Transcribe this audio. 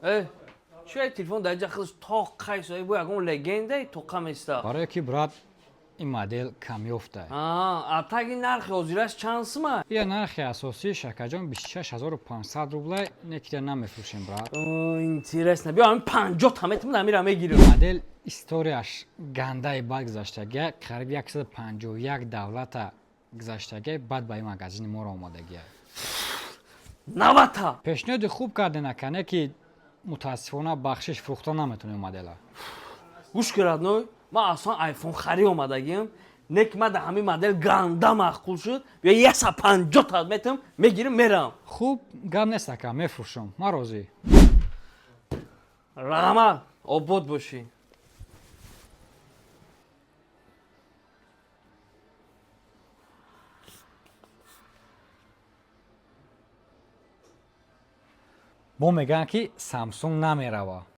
Э, чӣ телефон дар ҷа худаш тоқ қайсои бо ягон легенда тоқа места? Барое ки, брат, ин модел камёфта. А таги нархи ҳозираш чанд сума? Ия нархи асосии, акаҷон, 26 500 рублай, некида намефурӯшем, брат. Интересно, биё, ҳамин 50 та метавон, амира мегирам. Модел историяш гандаи бад гузаштагия, қариб 151 давлата гузаштагия, баъд ба ин магазини моро омодагия. 90 та. Пешниҳоди хуб карден, ака, не ки мутаассифона, бахшиш, фурӯхта наметонем модела. Гӯш ки, родной, ман аслан айфон хари омадагиам, не ки ман дар ҳамин модел ганда маъқул шуд. Биё, 150 та метавам, мегирам, мерам. Хуб, гап нест, ака, мефурӯшам, ман розӣ. Раҳмат, обод бошӣ. Бо мегӯянд, ки Самсунг намерава.